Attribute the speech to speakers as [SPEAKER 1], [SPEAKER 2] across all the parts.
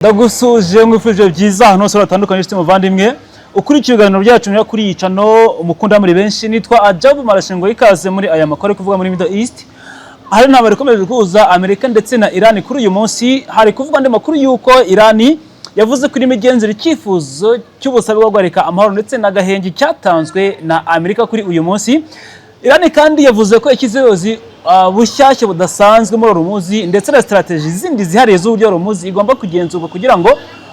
[SPEAKER 1] Ndagusuje, nkwifurije byiza ahantu hose hatandukanye, inshuti muvandimwe ukurikiye ibiganiro byacu nyura kuri iyi channel umukunda muri benshi. Nitwa Ajabu Marashingo. Ikaze muri aya makuru ari kuvuga muri Middle East. Hari intambara ikomeje guhuza Amerika ndetse na Iran. Kuri uyu munsi hari kuvugwa andi makuru y'uko Iran yavuze ko irimo igenzura icyifuzo cy'ubusabe bwo guhagarika amahoro ndetse n'agahenge cyatanzwe na Amerika. Kuri uyu munsi Iran kandi yavuze ko yashyize ubuyobozi bushyashya budasanzwe muri Hormuz ndetse na strategy zindi zihariye z'uburyo Hormuz igomba kugenzurwa kugira ngo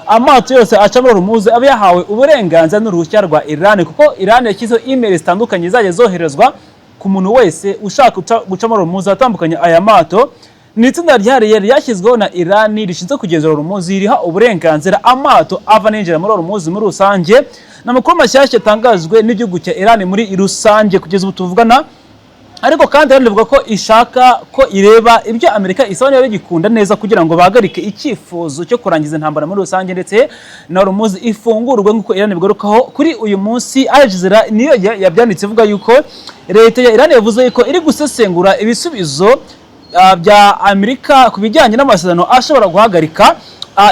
[SPEAKER 1] amato yose aca muri Hormuz abe yahawe uburenganzira n'uruhushya rwa Iran, kuko Iran yashyizeho email zitandukanye zizajya zoherezwa ku muntu wese ushaka guca muri Hormuz atambukanye aya mato. Ni itsinda ryihariye ryashyizweho na Iran rishinzwe kugenzura Hormuz, riha uburenganzira amato ava n'injira muri Hormuz muri rusange. Ni amakuru mashyashya yatangajwe n'igihugu cya Iran muri rusange kugeza ubu tuvugana. Ariko kandi Iran ivuga ko ishaka ko ireba ibyo Amerika isaba niba bigikunda neza kugira ngo bahagarike icyifuzo cyo kurangiza intambara muri rusange ndetse na Hormuz ifungurwe, nk'uko Iran ibigarukaho. Kuri uyu munsi Al Jazeera niyo yabyanditse ivuga yuko leta ya Iran yavuze yuko iri gusesengura ibisubizo bya Amerika ku bijyanye n'amasezerano ashobora guhagarika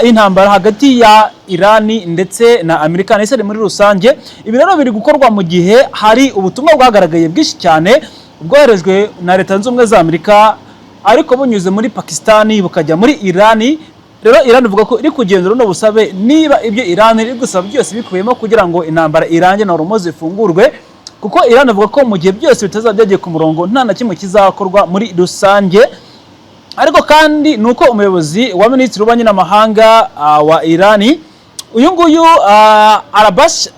[SPEAKER 1] intambara hagati ya Iran ndetse na Amerika na Israel muri rusange. Ibi rero biri gukorwa mu gihe hari ubutumwa bwagaragaye bwinshi cyane bwoherejwe na Leta Zunze Ubumwe za Amerika, ariko bunyuze muri Pakistani bukajya muri Iran. Rero Iran ivuga ko iri kugenzura buno busabe, niba ibyo Iran iri gusaba byose bikubiyemo kugira ngo intambara irange na Hormuz ifungurwe, kuko Iran ivuga ko mu gihe byose bitazaba byagiye ku murongo nta na kimwe kizakorwa muri rusange. Ariko kandi ni uko umuyobozi wa minisitiri w'ububanyi n'amahanga wa Irani, uyu nguyu Arabash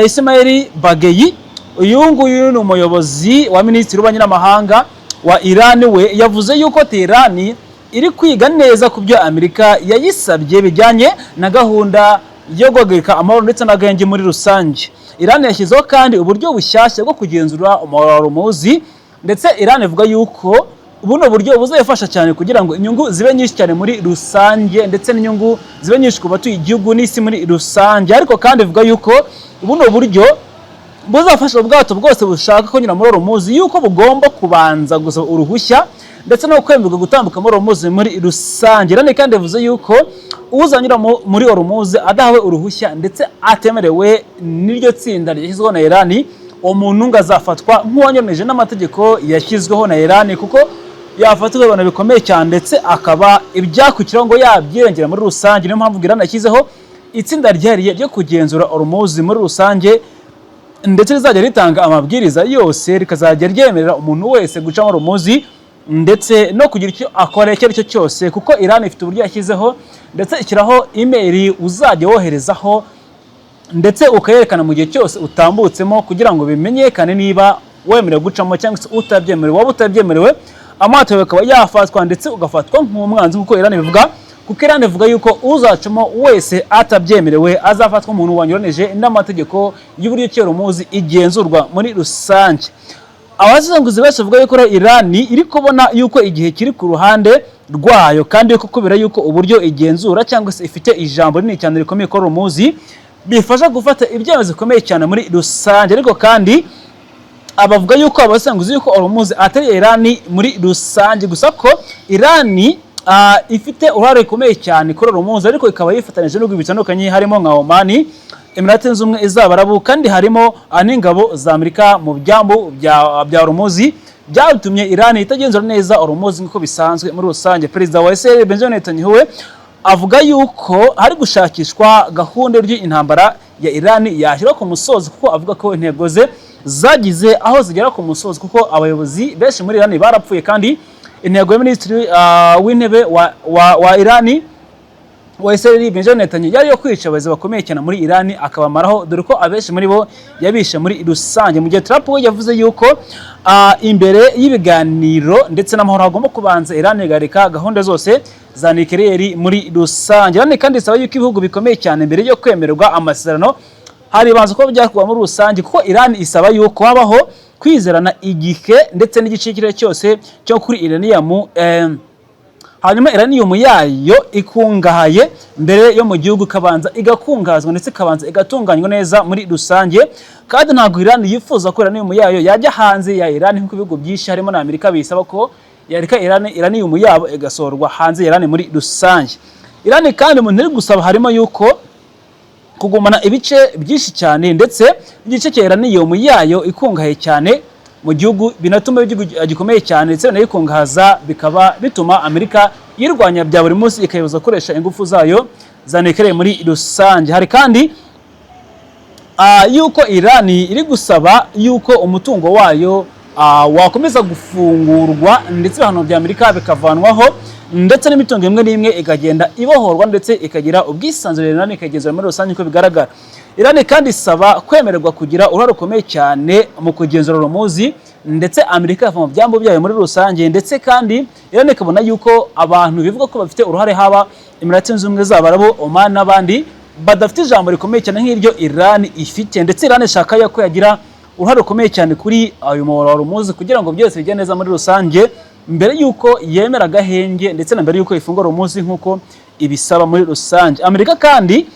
[SPEAKER 1] Ismail Bageyi, uyu nguyu ni umuyobozi wa minisitiri w'ububanyi n'amahanga wa Iran, we yavuze yuko Tehran iri kwiga neza ku byo Amerika yayisabye bijyanye na gahunda yo guhagarika amahoro ndetse n'agahenge muri rusange. Iran yashyizeho kandi uburyo bushyashya bwo kugenzura Hormuz, ndetse Iran ivuga yuko buno buryo buzayifasha cyane kugira ngo inyungu zibe nyinshi cyane muri rusange, ndetse n'inyungu zibe nyinshi ku batuye igihugu n'isi muri rusange. Ariko kandi ivuga yuko buno buryo buzafasha ubwato bwose bushaka kunyura muri Hormuz yuko bugomba kubanza gusaba uruhushya ndetse no kwemererwa gutambuka muri Hormuz muri rusange. Iran kandi yavuze yuko uzanyura muri Hormuz adahawe uruhushya ndetse atemerewe n'iryo tsinda ryashyizweho na Iran, uwo muntu ngo azafatwa nk'uwanyuranyije n'amategeko yashyizweho na Iran, kuko yafatirwa ibihano bikomeye cyane ndetse akaba ibyakurikiraho ngo yabyirengera muri rusange. Niyo mpamvu Iran yashyizeho itsinda ryihariye ryo kugenzura Hormuz muri rusange, ndetse rizajya ritanga amabwiriza yose, rikazajya ryemerera umuntu wese guca muri Hormuz ndetse no kugira icyo akora icyo ari cyo cyose, kuko Iran ifite uburyo yashyizeho ndetse ishyiraho email uzajya woherezaho ndetse ukayerekana mu gihe cyose utambutsemo, kugira ngo bimenyekane niba wemerewe gucamo cyangwa se utabyemerewe. Waba utabyemerewe, amato yawe akaba yafatwa ndetse ugafatwa nk'umwanzi, nk'uko Iran ibivuga, kuko Iran ivuga yuko uzacamo wese atabyemerewe azafatwa umuntu wanyuranije n'amategeko y'uburyo ki Hormuz igenzurwa muri rusange. Abasesenguzi benshi bavuga yuko rero Iran iri kubona yuko igihe kiri ku ruhande rwayo, kandi yuko kubera yuko uburyo igenzura cyangwa se ifite ijambo rinini cyane rikomeye kuri Hormuz bifasha gufata ibyemezo bikomeye cyane muri rusange. Ariko kandi abavuga yuko abasesenguzi yuko Hormuz atari Iran muri rusange gusa, ko Iran ifite uruhare rukomeye cyane kuri Hormuz, ariko ikaba yifatanyije n'ibihugu bitandukanye harimo nka Oman, Emirate Zunze Ubumwe z'Abarabu, kandi harimo n'ingabo za Amerika mu byambu bya Hormuz. Byatumye Iran itagenzura neza Hormuz nk'uko bisanzwe muri rusange. Perezida wa Israel Benjamin Netanyahu we avuga yuko hari gushakishwa gahunda y'uburyo intambara ya Iran yashyirwa ku musozo, kuko avuga ko intego ze zagize aho zigera ku musozo, kuko abayobozi benshi muri Iran barapfuye. Kandi intego ya minisitiri w'intebe wa Iran, wa Israel, Benjamin Netanyahu, yari yo kwica abayobozi bakomeye cyane muri Iran akabamaraho, dore ko abenshi muri bo yabishe muri rusange. Mu gihe Trump we yavuze yuko imbere y'ibiganiro ndetse n'amahoro hagomba kubanza Iran igarika gahunda zose za nucléaire muri rusange. Iran kandi isaba yuko ibihugu bikomeye cyane mbere yo kwemererwa amasezerano haribanza kuba byakorwa muri rusange, kuko Iran isaba yuko habaho kwizerana igihe ndetse n'igice icyo ari cyo cyose cyo kuri uranium, hanyuma uranium yayo ikungahaye mbere yo mu gihugu ikabanza igakungahazwa ndetse ikabanza igatunganywa neza muri rusange. Kandi ntabwo Iran yifuza ko uranium yayo yajya hanze ya Iran, nk'uko ibihugu byinshi harimo na Amerika bisaba ko yareka Iran uranium yabo igasohorwa hanze ya Iran muri rusange. Irani kandi mu ntiri gusaba harimo yuko kugumana ibice byinshi cyane, ndetse igice cya uranium yayo ikungahaye cyane mu gihugu, binatuma igihugu gikomeye cyane, ndetse binayikungahaza, bikaba bituma Amerika yirwanya bya buri munsi, ikayibuza gukoresha ingufu zayo za nucléaire muri rusange. Hari kandi yuko Irani iri gusaba yuko umutungo wayo wakomeza gufungurwa, ndetse ibihano bya Amerika bikavanwaho, ndetse n'imitungo imwe n'imwe ikagenda ibohorwa, ndetse ikagira ubwisanzure, Irani ikagenzura muri rusange uko bigaragara. Irani kandi isaba kwemererwa kugira uruhare rukomeye cyane mu kugenzura Hormuz, ndetse Amerika ikava mu byambu byayo muri rusange. Ndetse kandi Irani ikabona yuko abantu bivuga ko bafite uruhare, haba Emirati Zunze Ubumwe z'Abarabu, Oman n'abandi, badafite ijambo rikomeye cyane nk'iryo Iran ifite. Ndetse Iran ishaka ko yagira uruhare rukomeye cyane kuri ayo muhora wa Hormuz, kugira ngo byose bigende neza muri rusange, mbere y'uko yemera agahenge, ndetse na mbere y'uko ifungura Hormuz nk'uko ibisaba muri rusange. Amerika kandi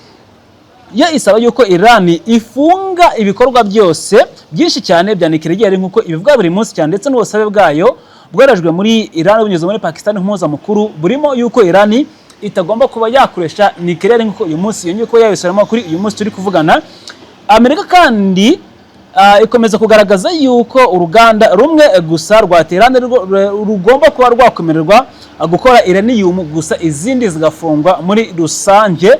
[SPEAKER 1] yo isaba yuko Iran ifunga ibikorwa byose byinshi cyane bya nucléaire, nk'uko ibivuga buri munsi cyane, ndetse n'ubusabe bwayo bworejwe muri Iran binyuze muri Pakistan mpuzamukuru burimo yuko Iran itagomba kuba yakoresha nucléaire, nk'uko uyu munsi yongeye kuba yabisubiramo kuri uyu munsi turi kuvugana. Amerika kandi ikomeza kugaragaza yuko uruganda rumwe gusa rwa Tehran rugomba kuba rwakwemererwa gukora uranium gusa, izindi zigafungwa muri rusange.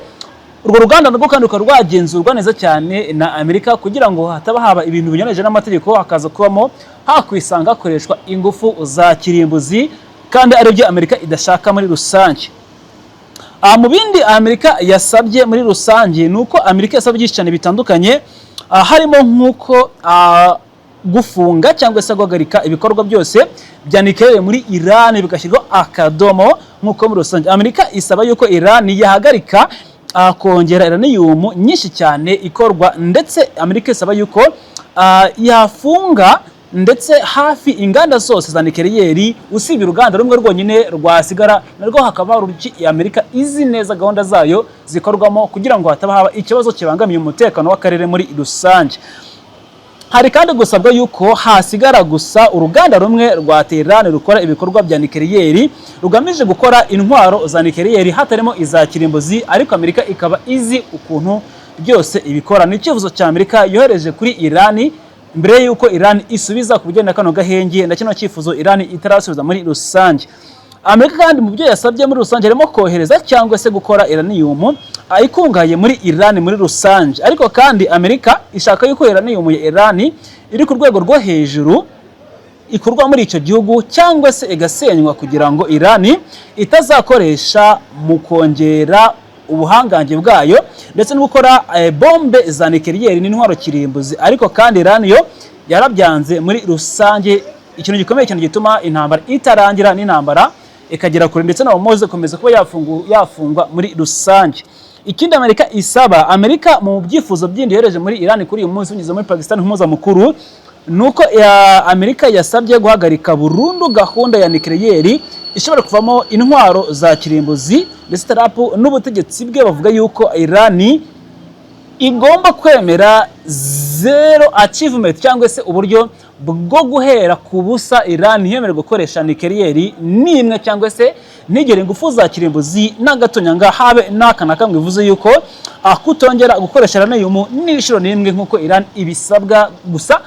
[SPEAKER 1] Urwo ruganda narwo kandi rukaba rwagenzurwa neza cyane na Amerika, kugira ngo hataba haba ibintu binyuranyije n'amategeko, hakaza kubamo hakwisanga hakoreshwa ingufu za kirimbuzi, kandi aribyo Amerika idashaka muri rusange. Mu bindi Amerika yasabye muri rusange ni uko Amerika yasabye byinshi cyane bitandukanye, harimo nk'uko gufunga cyangwa se guhagarika ibikorwa byose bya nucléaire muri Iran, bigashyirwaho akadomo. Nk'uko muri rusange Amerika isaba yuko Iran yahagarika kongera uranium nyinshi cyane ikorwa, ndetse Amerika isaba yuko yafunga ndetse hafi inganda zose za nucléaire, usibye uruganda rumwe rwonyine rwasigara, narwo hakaba hari uruki Amerika izi neza gahunda zayo zikorwamo, kugira ngo hataba haba ikibazo kibangamiye umutekano w'akarere muri rusange. Hari kandi gusabwa yuko hasigara gusa uruganda rumwe rwa Tehran rukora ibikorwa bya nucléaire, rugamije gukora intwaro za nucléaire, hatarimo iza kirimbuzi, ariko Amerika ikaba izi ukuntu byose ibikora. Ni icyifuzo cya Amerika yohereje kuri Iran mbere y'uko Iran isubiza ku bijyanye na kano gahenge na kino cyifuzo Iran itarasubiza muri rusange. Amerika kandi mu byo yasabye muri rusange harimo kohereza cyangwa se gukora uranium ikungahaye muri Iran muri rusange. Ariko kandi Amerika ishaka yuko uranium ya Iran iri ku rwego rwo hejuru ikorwa muri icyo gihugu cyangwa se igasenywa, kugira ngo Iran itazakoresha mu kongera ubuhangange bwayo, ndetse no gukora bombe za nucléaire n'intwaro kirimbuzi. Ariko kandi Iran yo yarabyanze muri rusange, ikintu gikomeye cyane gituma intambara itarangira n'intambara ikagera kure, ndetse na Hormuz ikomeza kuba yafungwa muri rusange. Ikindi Amerika isaba, Amerika mu byifuzo byindi yohereje muri Iran kuri uyu munsi binyuze muri Pakistan mpuzamukuru, nuko ya Amerika yasabye guhagarika burundu gahunda ya nucléaire ishobora kuvamo intwaro za kirimbuzi. Ndetse Trump n'ubutegetsi bwe bavuga yuko Iran igomba kwemera zero achievement, cyangwa se uburyo bwo guhera ku busa. Iran ntiyemererwe gukoresha nucléaire n'imwe, cyangwa se ntigere ingufu za kirimbuzi n'agatonyanga, habe n'aka na kamwe. Bivuze yuko kutongera gukoresha uranium n'inshuro n'imwe, nk'uko Iran ibisabwa gusa.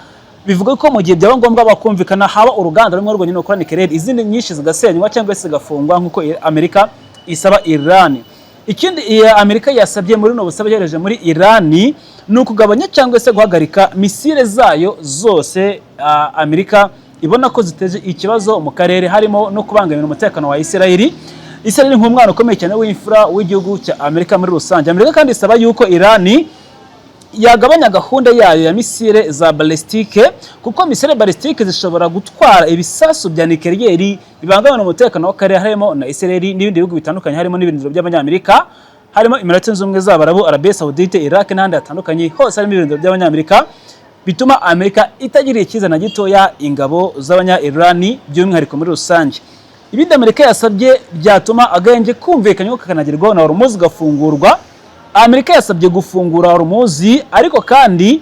[SPEAKER 1] Bivuga ko mu gihe byaba ngombwa bakumvikana, haba uruganda rumwe rwonyine rukora nucléaire, izindi nyinshi zigasenywa cyangwa se zigafungwa, nk'uko Amerika isaba Iran. Ikindi iya Amerika yasabye muri buno busabe yohereje muri Iran ni ukugabanya cyangwa se guhagarika misile zayo zose Amerika ibona ko ziteje ikibazo mu karere, harimo no kubangamira umutekano wa Israeli. Israeli nk'umwana ukomeye cyane w'imfura w'igihugu cya Amerika muri rusange. Amerika kandi isaba yuko Iran yagabanya gahunda yayo ya misile za balistique, kuko misile balistique zishobora gutwara ibisasu bya nucléaire bibangamira umutekano w'akarere, harimo na Israel n'ibindi bihugu bitandukanye, harimo n'ibirindiro by'Abanyamerika, harimo Emirati Zunze Ubumwe z'Abarabu, Arabie Saoudite, Iraq n'ahandi hatandukanye hose harimo ibirindiro by'Abanyamerika, bituma Amerika itagiriye icyizere na gitoya ingabo z'Abanya-Iran by'umwihariko muri rusange. Ibindi Amerika yasabye byatuma agahenge kumvikanywa kakanagerwaho na Hormuz gafungurwa, Amerika yasabye gufungura Hormuz, ariko kandi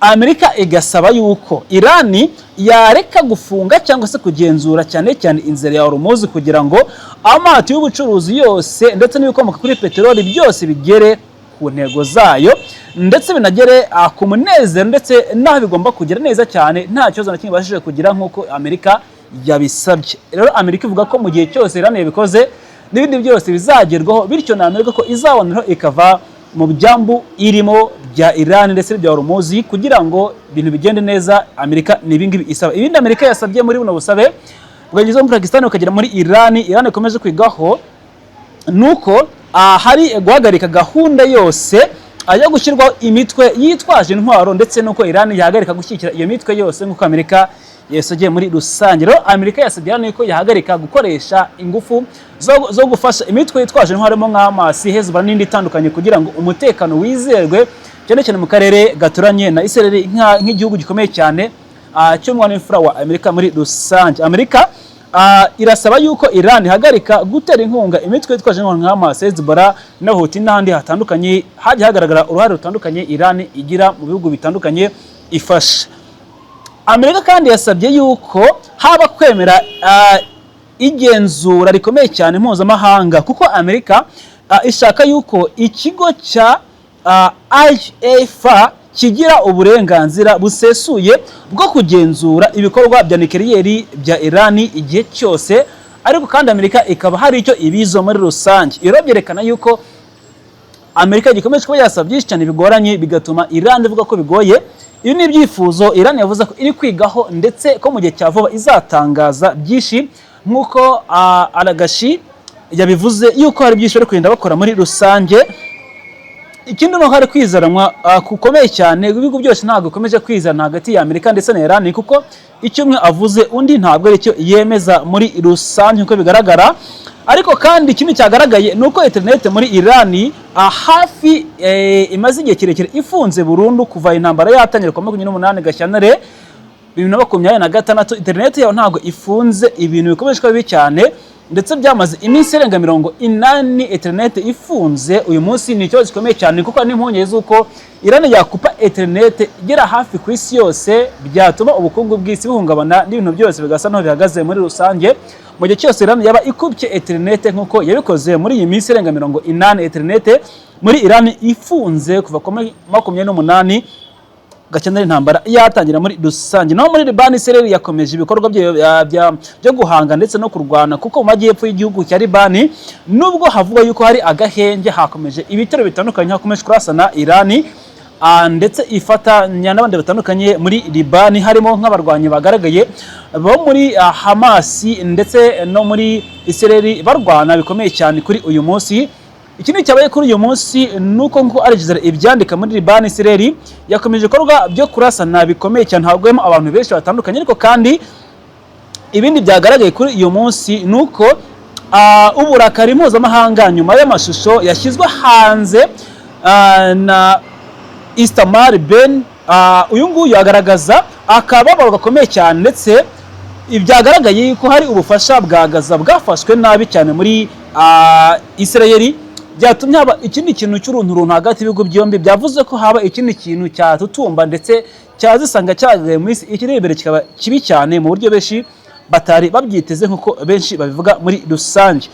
[SPEAKER 1] Amerika igasaba yuko Irani yareka gufunga cyangwa se kugenzura cyane cyane inzira ya Hormuz, kugira ngo amato y'ubucuruzi yose ndetse n'ibikomoka kuri peteroli byose bigere ku ntego zayo, ndetse binagere ku munezero ndetse n'aho bigomba kugera neza cyane, nta kibazo na kimwe ibashije kugira nk'uko Amerika yabisabye. Rero Amerika ivuga ko mu gihe cyose Irani yabikoze, n'ibindi byose bizagerwaho, bityo na Amerika ko izaboneraho ikava mu byambu irimo bya Iran ndetse n'ibya Hormuz kugira ngo ibintu bigende neza. Amerika ni ibingibi isaba. Ibindi Amerika yasabye muri buno busabe bwageze muri Pakistan bukagera muri Iran, Iran ikomeje kwigaho, nuko hari guhagarika gahunda yose yo gushyirwaho imitwe yitwaje intwaro, ndetse nuko Iran yahagarika gushyigikira iyo mitwe yose nk'uko Amerika yasabye muri rusange. Rero Amerika yasabye Iran ko yahagarika gukoresha ingufu zo gufasha imitwe yitwaje intwaro harimo nka Hamas, Hezbollah n'indi itandukanye, kugira ngo umutekano wizerwe cyane cyane mu karere gaturanye na Israel nk'igihugu gikomeye cyane cy'umwana w'imfura wa Amerika muri rusange. Amerika irasaba yuko Iran ihagarika gutera inkunga imitwe yitwaje intwaro nka Hamas, Hezbollah n'Abahuti n'ahandi hatandukanye hajya hagaragara uruhare rutandukanye Iran igira mu bihugu bitandukanye ifasha. Amerika kandi yasabye yuko haba kwemera igenzura rikomeye cyane mpuzamahanga, kuko Amerika ishaka yuko ikigo cya IAEA kigira uburenganzira busesuye bwo kugenzura ibikorwa bya nucléaire bya Iran igihe cyose, ariko kandi Amerika ikaba hari icyo ibizo muri rusange. Ibyo byerekana yuko Amerika gikomeje kuba yasaba byinshi cyane bigoranye, bigatuma Iran ivuga ko bigoye. Ibi ni ibyifuzo Iran yavuze ko iri kwigaho, ndetse ko mu gihe cya vuba izatangaza byinshi, nk'uko Araghchi yabivuze yuko hari byinshi bari kugenda bakora muri rusange. Ikindi nuko hari kwizeranwa gukomeye cyane. Ibihugu byose ntabwo bikomeje kwizerana hagati ya Amerika ndetse na Iran, kuko icyo umwe avuze undi ntabwo ari cyo yemeza muri rusange nk'uko bigaragara. Ariko kandi ikindi cyagaragaye ni uko interineti muri Iran hafi imaze igihe kirekire ifunze burundu kuva intambara yatangira ku 28 Gashyantare 2026. Interineti yawe ntabwo ifunze, ibintu bikomeje kuba bibi cyane, ndetse byamaze iminsi irenga 80 interineti ifunze. Uyu munsi ni ikibazo gikomeye cyane, kuko hari n'impungenge z'uko Iran yakupa interineti igera hafi ku isi yose, byatuma ubukungu bw'isi buhungabana n'ibintu byose bigasa n'aho bihagaze muri rusange. Mu gihe cyose Iran yaba ikupye interineti nk'uko yabikoze muri iyi minsi irenga 80 interineti muri Iran ifunze kuva ku 28 Gashyantare intambara yatangira muri rusange. Naho muri Libani, Israel yakomeje ibikorwa byo guhanga ndetse no kurwana, kuko mu majyepfo y'igihugu cya Libani, nubwo havugwa yuko hari agahenge, hakomeje ibitero bitandukanye, hakomeje kurasana Irani ndetse ifatanya n'abandi batandukanye muri Libani, harimo nk'abarwanyi bagaragaye bo muri Hamas ndetse no muri Israel barwana bikomeye cyane kuri uyu munsi. Ikindi cyabaye kuri uyu munsi ni uko, nk'uko Al Jazeera ibyandika, muri Libani Israel yakomeje ibikorwa byo kurasana bikomeye cyane, haguyemo abantu benshi batandukanye. Ariko kandi ibindi byagaragaye kuri uyu munsi ni uko uburakari mpuzamahanga nyuma y'amashusho yashyizwe hanze na Itamar Ben uyu nguyu agaragaza akababaro gakomeye cyane, ndetse byagaragaye yuko hari ubufasha bwa Gaza bwafashwe nabi cyane muri Israel, byatumye haba ikindi kintu cy'urunturuntu hagati y'ibihugu byombi. Byavuze ko haba ikindi kintu cyatutumba ndetse cyazisanga cyagaye mu isi ikiri imbere, kikaba kibi cyane mu buryo benshi batari babyiteze, nk'uko benshi babivuga muri rusange.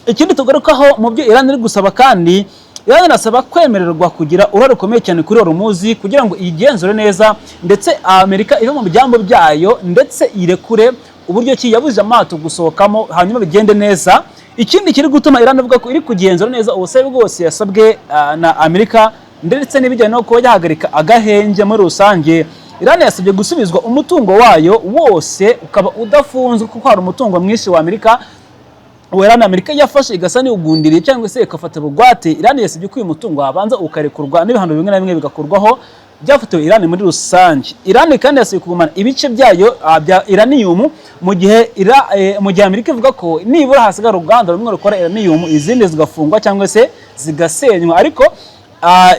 [SPEAKER 1] Ikindi tugarukaho mu byo Iran iri gusaba kandi, Iran irasaba kwemererwa kugira uruhare rukomeye cyane kuri Hormuz kugira ngo iyigenzure neza, ndetse Amerika ive mu byambu byayo, ndetse irekure uburyo ki yabujije amato gusohokamo, hanyuma bigende neza. Ikindi kiri gutuma Iran ivuga ko iri kugenzura neza ubusabe bwose yasabwe na Amerika, ndetse n'ibijyanye no kuba yahagarika agahenge muri rusange, Iran yasabye gusubizwa umutungo wayo wose ukaba udafunzwe, kuko hari umutungo mwinshi wa Amerika Iran Amerika yafashe igasa n'iwugundiriye cyangwa se igafata bugwate. Iran yasabye ko uyu mutungo wabanza ukarekurwa n'ibihano bimwe na bimwe bigakurwaho byafatiwe Iran muri rusange. Iran kandi yasabye kugumana ibice byayo bya uranium, mu gihe Amerika ivuga ko nibura hasigara uruganda rumwe rukora uranium, izindi zigafungwa cyangwa se zigasenywa. Ariko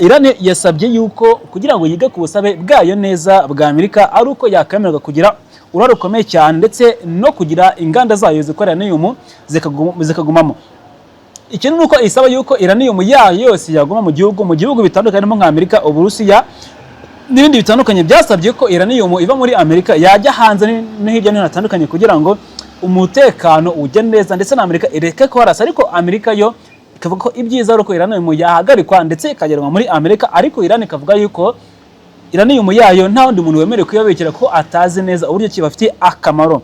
[SPEAKER 1] Iran yasabye yuko kugira ngo yige ku busabe bwayo neza bwa Amerika ari uko yakwemererwa kugira uruhare rukomeye cyane, ndetse no kugira inganda zayo zikora uranium zikagumamo. Ikindi ni uko isaba yuko uranium yayo yose yaguma mu gihugu bitandukanye harimo nka Amerika, Uburusiya N'ibindi bitandukanye byasabye ko uranium iva muri Amerika yajya hanze no hirya no hino hatandukanye kugira ngo umutekano ujye neza, ndetse na Amerika ireke kuharasa. Ariko Amerika yo ikavuga ko ibyiza ari uko uranium yahagarikwa ndetse ikageranwa muri Amerika. Ariko Iran ikavuga yuko uranium yayo nta wundi muntu wemerewe kuyabikira, ko atazi neza uburyo kibafitiye akamaro.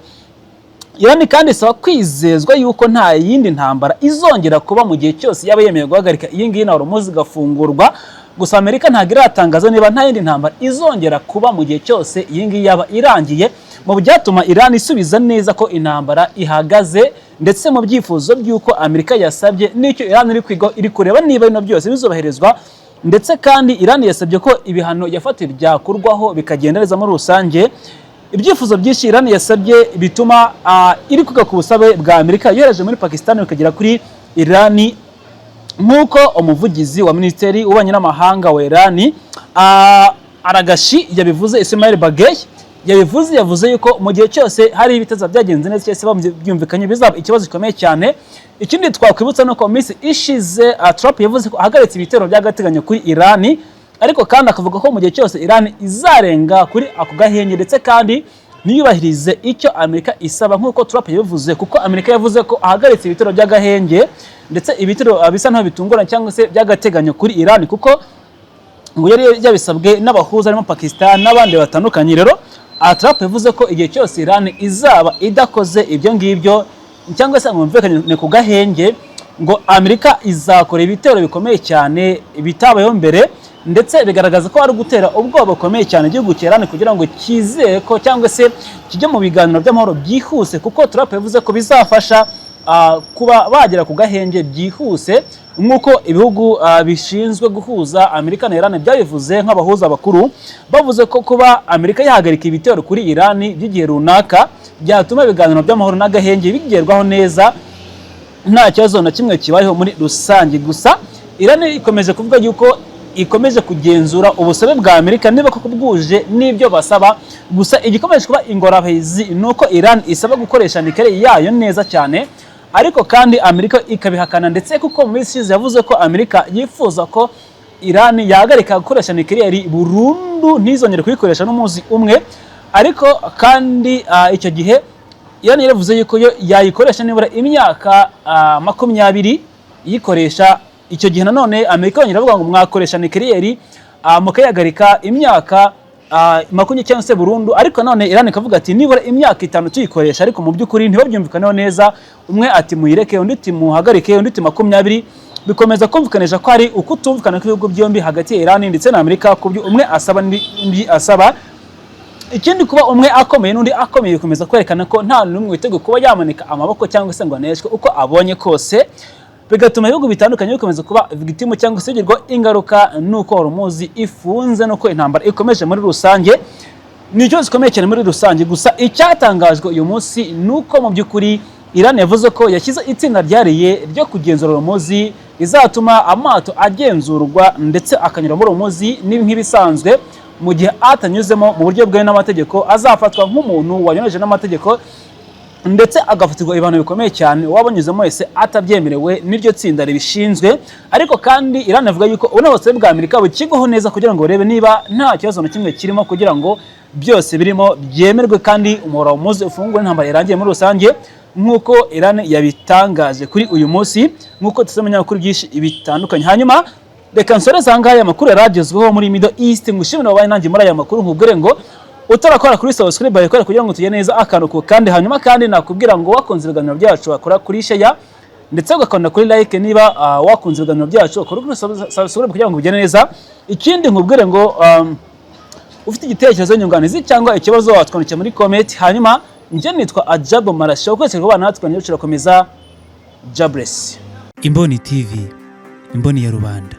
[SPEAKER 1] Iran kandi isaba kwizezwa yuko nta yindi ntambara izongera kuba mu gihe cyose yaba yemeye guhagarika iyi ngiyi na Hormuz igafungurwa. Gusa Amerika ntabwo iratangaza niba nta yindi ntambara izongera kuba mu gihe cyose iyi ngiyi yaba irangiye, mu byatuma Iran isubiza neza ko intambara ihagaze, ndetse mu byifuzo by'uko Amerika yasabye n'icyo Iran iri kwiga, iri kureba niba bino byose bizubahirizwa. Ndetse kandi Iran yasabye ko ibihano yafatiwe byakurwaho, bikagenda neza muri rusange. Ibyifuzo byinshi Iran yasabye bituma iri kwiga ku busabe bwa Amerika yohereje muri Pakistan bikagera kuri Iran, nk'uko umuvugizi wa Minisiteri w'Ububanyi n'Amahanga wa Iran, Araghchi, yabivuze, Ismail Baghaei yabivuze. Yavuze yuko mu gihe cyose hari ibiteza byagenze neza cyangwa se byumvikanye, bizaba ikibazo gikomeye cyane. Ikindi twakwibutsa nuko mu minsi ishize Trump yavuze ko ahagaritse ibitero by'agateganyo kuri Iran, ariko kandi akavuga ko mu gihe cyose Iran izarenga kuri ako gahenge ndetse kandi ntiyubahirize icyo Amerika isaba, nk'uko Trump yabivuze, kuko Amerika yavuze ko ahagaritse ibitero by'agahenge ndetse ibitero bisa nkaho bitunguranye cyangwa se by'agateganyo kuri Iran, kuko ngo yari yabisabwe n'abahuza harimo Pakistan n'abandi batandukanye. Rero Trump yavuze ko igihe cyose Iran izaba idakoze ibyo ngibyo cyangwa se ngo yumvikane ku gahenge, ngo Amerika izakora ibitero bikomeye cyane bitabayeho mbere, ndetse bigaragaza ko ari gutera ubwoba bukomeye cyane igihugu cya Iran kugira ngo cyizere ko cyangwa se kijye mu biganiro by'amahoro byihuse, kuko Trump yavuze ko bizafasha kuba bagera ku gahenge byihuse, nk'uko ibihugu bishinzwe guhuza Amerika na Iran byabivuze nk'abahuza bakuru. Bavuze ko kuba Amerika yahagarika ibitero kuri Iran by'igihe runaka byatuma ibiganiro by'amahoro n'agahenge bigerwaho neza, nta kibazo na kimwe kibayeho muri rusange. Gusa Iran ikomeje kuvuga yuko ikomeje kugenzura ubusabe bwa Amerika niba koko bwuje n'ibyo basaba. Gusa igikomeje kuba ingorabahizi ni uko Iran isaba gukoresha nucléaire yayo neza cyane, ariko kandi Amerika ikabihakana, ndetse kuko mu minsi ishize yavuze ko Amerika yifuza ko Iran yahagarika gukoresha nucléaire burundu, ntizongere kuyikoresha n'umunsi umwe. Ariko kandi icyo gihe Iran yaravuze yuko yo yayikoresha nibura imyaka 20 iyikoresha. Icyo gihe nanone Amerika yongera avuga ngo mwakoresha nucléaire mukayihagarika imyaka 20 cyangwa se burundu, ariko none Iran ikavuga ati nibura imyaka 5 tuyikoresha. Ariko mu by'ukuri ntibabyumvikaneho neza, umwe ati muyireke, undi ati muhagarike, undi ati 20. Bikomeza kumvikanisha ko hari ukutumvikana kw'ibihugu byombi hagati ya Iran ndetse na Amerika ku byo umwe asaba n'undi asaba. Ikindi, kuba umwe akomeye n'undi akomeye bikomeza kwerekana ko nta n'umwe witeguye kuba yamanika amaboko cyangwa se ngo aneshwe uko abonye kose, bigatuma ibihugu bitandukanye bikomeza kuba victim cyangwa se bigirwaho ingaruka n'uko Hormuz ifunze, n'uko intambara ikomeje muri rusange. Ni ikibazo gikomeye cyane muri rusange. Gusa icyatangajwe uyu munsi ni uko mu by'ukuri Iran yavuze ko yashyize itsinda ryariye ryo kugenzura Hormuz, rizatuma amato agenzurwa ndetse akanyura muri Hormuz nk'ibisanzwe. Mu gihe atanyuzemo mu buryo bwemewe n'amategeko, azafatwa nk'umuntu wanyuranyije n'amategeko ndetse agafatirwa ibihano bikomeye cyane, uwaba anyuzemo wese atabyemerewe n'iryo tsinda ribishinzwe. Ariko kandi Iran ivuga yuko ubu busabe bwa Amerika bukigwaho neza kugira ngo barebe niba nta kibazo na kimwe kirimo, kugira ngo byose birimo byemerwe kandi umuhora Hormuz ufungure, intambara irangiye muri rusange, nk'uko Iran yabitangaje kuri uyu munsi, nk'uko tuzamenya amakuru byinshi bitandukanye. Hanyuma reka nsoreze aha ngaha aya makuru yari agezweho muri Middle East. Ngushimire wabaye nanjye muri aya makuru, nkubwire ngo utarakora kuri subscribe bayikora kugira ngo tugende neza akantu ku kandi. Hanyuma kandi nakubwira ngo wakunze ibiganiro byacu wakora kuri share ndetse ugakanda kuri like. Niba wakunze ibiganiro byacu, ukora kuri subscribe kugira ngo bigende neza. Ikindi nkubwire ngo ufite igitekerezo, nyunganizi cyangwa ikibazo, watwandikira muri comment. Hanyuma njye nitwa Ajabu Marasha, ukwezi kubana natwe turakomeza. Jabless.
[SPEAKER 2] Imboni TV, imboni ya rubanda.